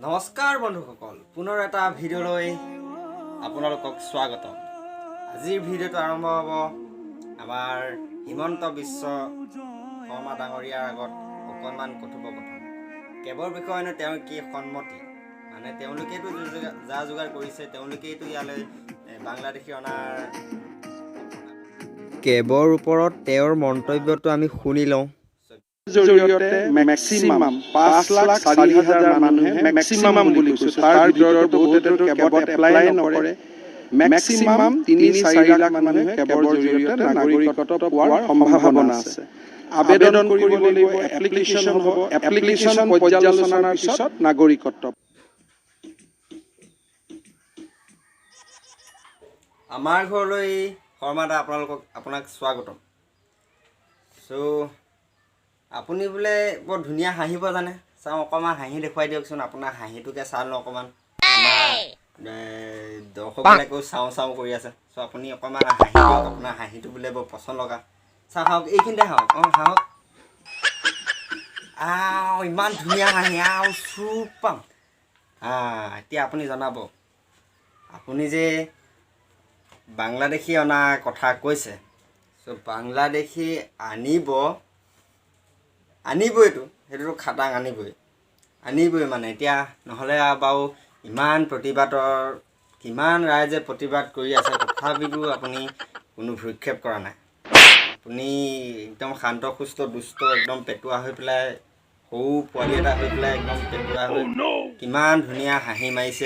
নমস্কাৰ বন্ধুসকল, পুনৰ এটা ভিডিঅ'লৈ আপোনালোকক স্বাগতম। আজিৰ ভিডিঅ'টো আৰম্ভ হ'ব আমাৰ হিমন্ত বিশ্ব শৰ্মা ডাঙৰীয়াৰ আগত অকণমান কথোপকথন। কেবৰ বিষয়েনো তেওঁৰ কি সন্মতি, মানে তেওঁলোকেতো যা যোগাৰ কৰিছে, তেওঁলোকেইতো ইয়ালৈ বাংলাদেশী অনাৰ কেবৰ ওপৰত তেওঁৰ মন্তব্যটো আমি শুনি লওঁ। জৰিয়তে মেক্সিমাম 5,04,000 মানুহে, মেক্সিমাম বুলি কৈছো, তাৰ ভিতৰত বহুতেতো কেবত এপ্লাই নকৰে, মেক্সিমাম 3-4 লাখ মানুহে কেবৰ জৰিয়তে নাগৰিকত্ব পোৱাৰ সম্ভাৱনা আছে। আবেদন কৰিব লাগিব, এপ্লিকেশ্যন হ'ব, এপ্লিকেশ্যন পৰ্যালোচনাৰ পিছত নাগৰিকত্ব। আমাৰ ঘৰলৈ শৰ্মা দা, আপোনাক স্বাগতম। চ' আপুনি বোলে বৰ ধুনীয়া হাঁহিব জানে। চাওঁ, অকণমান হাঁহি দেখুৱাই দিয়কচোন। আপোনাৰ হাঁহিটোকে চাওঁ অকণমান। আমাৰ দৰ্শকবিলাকেও চাওঁ চাওঁ কৰি আছে। চ' আপুনি অকণমান হাঁহি দিয়ক। আপোনাৰ হাঁহিটো বোলে বৰ পচন্দ লগা। চাওঁ, হাঁহক, এইখিনিতে হাঁহক। অঁ, হাঁহক। আও, ইমান ধুনীয়া হাঁহি। আও, চুপ পাম। এতিয়া আপুনি জনাব, আপুনি যে বাংলাদেশী অনা কথা কৈছে, চ' বাংলাদেশী আনিব, আনিবইতো, সেইটোতো খাটাং, আনিবই, আনিবই। মানে এতিয়া নহ'লে আৰু বাৰু ইমান প্ৰতিবাদৰ, কিমান ৰাইজে প্ৰতিবাদ কৰি আছে, তথাপিতো আপুনি কোনো ভ্ৰূক্ষেপ কৰা নাই। আপুনি একদম শান্ত সুস্থ দুষ্ট, একদম পেটুৱা হৈ পেলাই, সৰু পোৱালি এটা হৈ পেলাই, একদম পেটুৱা হৈ কিমান ধুনীয়া হাঁহি মাৰিছে।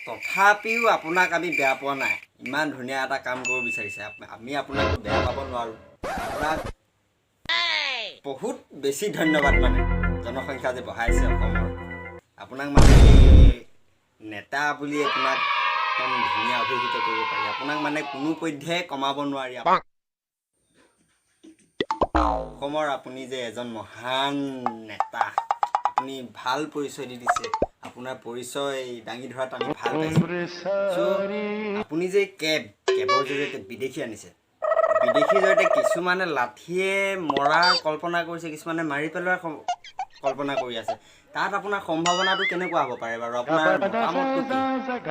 তথাপিও আপোনাক আমি বেয়া পোৱা নাই। ইমান ধুনীয়া এটা কাম কৰিব বিচাৰিছে, আমি আপোনাক বেয়া পাব নোৱাৰোঁ। আপোনাক বহুত বেছি ধন্যবাদ। মানে জনসংখ্যা যে বঢ়াইছে অসমৰ, আপোনাক মানে নেতা বুলি আপোনাক একদম ধুনীয়া অভিহিত কৰিব পাৰি। আপোনাক মানে কোনো পধ্যে কমাব নোৱাৰি। অসমৰ আপুনি যে এজন মহান নেতা, আপুনি ভাল পৰিচয় দি দিছে। আপোনাৰ পৰিচয় দাঙি ধৰাত আমি ভাল পাইছোঁ। চ' আপুনি যে কেবৰ জৰিয়তে বিদেশী আনিছে, বিদেশীৰ জৰিয়তে কিছুমানে লাঠিয়ে মৰাৰ কল্পনা কৰিছে, কিছুমানে মাৰি পেলোৱাৰ কল্পনা কৰি আছে। তাত আপোনাৰ সম্ভাৱনাটো কেনেকুৱা হ'ব পাৰে বাৰু? আপোনাৰ মতামতটো কি?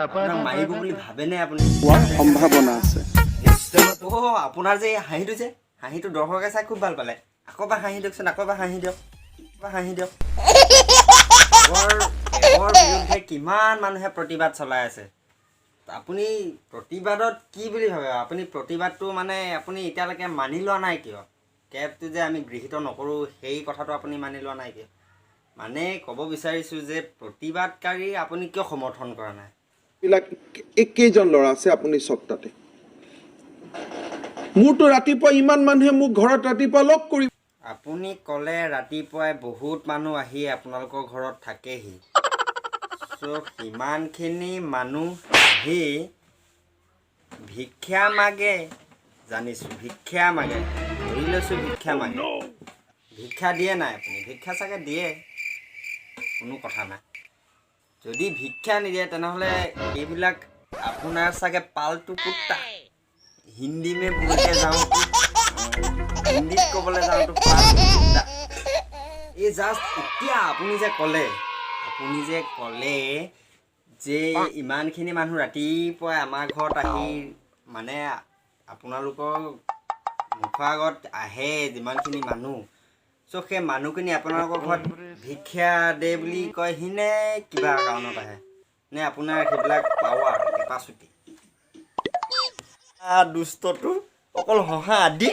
আপোনাক মাৰিব বুলি ভাবেনে আপুনি? পোৱাৰ সম্ভাৱনা আছে। অ', আপোনাৰ যে এই হাঁহিটো যে, হাঁহিটো দৰ্শকে চাই খুব ভাল পালে। আকৌ এবাৰ হাঁহি দিয়কচোন। আকৌ এবাৰ হাঁহি দিয়ক, এবাৰ হাঁহি দিয়ক। কেবৰ বিৰুদ্ধে কিমান মানুহে প্ৰতিবাদ চলাই আছে। আপুনি প্ৰতিবাদত কি বুলি ভাবে? আপুনি প্ৰতিবাদটো মানে আপুনি এতিয়ালৈকে মানি লোৱা নাই কিয়? কেবটো যে আমি গৃহীত নকৰোঁ, সেই কথাটো আপুনি মানি লোৱা নাই কিয়? মানে ক'ব বিচাৰিছোঁ যে প্ৰতিবাদকাৰী আপুনি কিয় সমৰ্থন কৰা নাই? বিলাক এই কেইজন ল'ৰা আছে আপুনি চব তাতে। মোৰতো ৰাতিপুৱা ইমান মানুহে মোক ঘৰত ৰাতিপুৱা লগ কৰিব। আপুনি ক'লে ৰাতিপুৱাই বহুত মানুহ আহি আপোনালোকৰ ঘৰত থাকেহি। চ' সিমানখিনি মানুহ আহি ভিক্ষা মাগে, জানিছোঁ ভিক্ষা মাগে, ধৰি লৈছোঁ ভিক্ষা মাগে। ভিক্ষা দিয়ে নাই আপুনি? ভিক্ষা চাগে দিয়ে, কোনো কথা নাই। যদি ভিক্ষা নিদিয়ে, তেনেহ'লে এইবিলাক আপোনাৰ চাগে पालतू कुत्ता। हिंदी में बोलके যাওঁ, হিন্দীত ক'বলৈ যাওঁতো पालतू कुत्ता। এই জাষ্ট এতিয়া আপুনি যে ক'লে যে ইমানখিনি মানুহ ৰাতিপুৱাই আমাৰ ঘৰত আহি, মানে আপোনালোকৰ মুখৰ আগত আহে যিমানখিনি মানুহ, চ' সেই মানুহখিনি আপোনালোকৰ ঘৰত ভিক্ষা দে বুলি কয়হি নে কিবা কাৰণত আহে নে আপোনাৰ সেইবিলাক পাৱাৰ কেপাচিটি? দুষ্টটো অকল হহা দি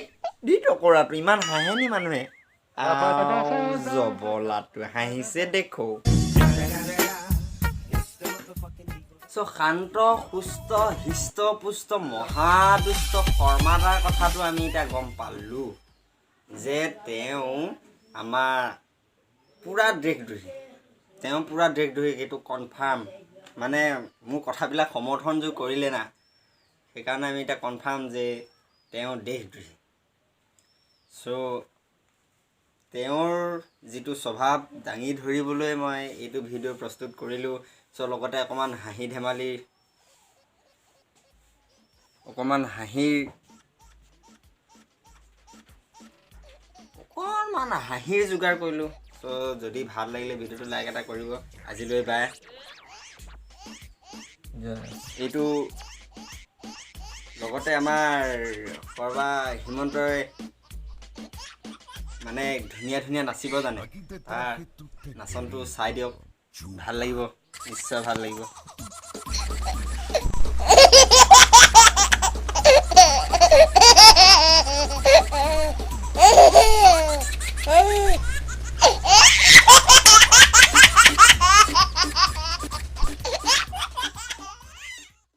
দি টকৰাটো। ইমান হাঁহে নি মানুহে? আও, জবলাটো হাঁহিছে দেখো। চ' শান্ত সুস্থ হৃষ্ট পুষ্ট মহাদুষ্ট শৰ্মাদাৰ কথাটো আমি এতিয়া গম পালোঁ যে তেওঁ আমাৰ পূৰা দেশদ্ৰোহী। তেওঁ পূৰা দেশদ্ৰোহী, এইটো কনফাৰ্ম। মানে মোৰ কথাবিলাক সমৰ্থন যোৰ কৰিলে না, সেইকাৰণে আমি এতিয়া কনফাৰ্ম যে তেওঁ দেশদ্ৰোহী। চ' তেওঁৰ যিটো স্বভাৱ দাঙি ধৰিবলৈ মই এইটো ভিডিঅ' প্ৰস্তুত কৰিলোঁ। চ' লগতে অকণমান হাঁহি ধেমালি, অকণমান হাঁহিৰ যোগাৰ কৰিলোঁ। চ' যদি ভাল লাগিলে ভিডিঅ'টো লাইক এটা কৰিব। আজিলৈ বাই। এইটো লগতে আমাৰ সৰ্বা হিমন্তই মানে ধুনীয়া ধুনীয়া নাচিব জানে, তাৰ নাচনটো চাই দিয়ক, ভাল লাগিব, নিশ্চয় ভাল লাগিব।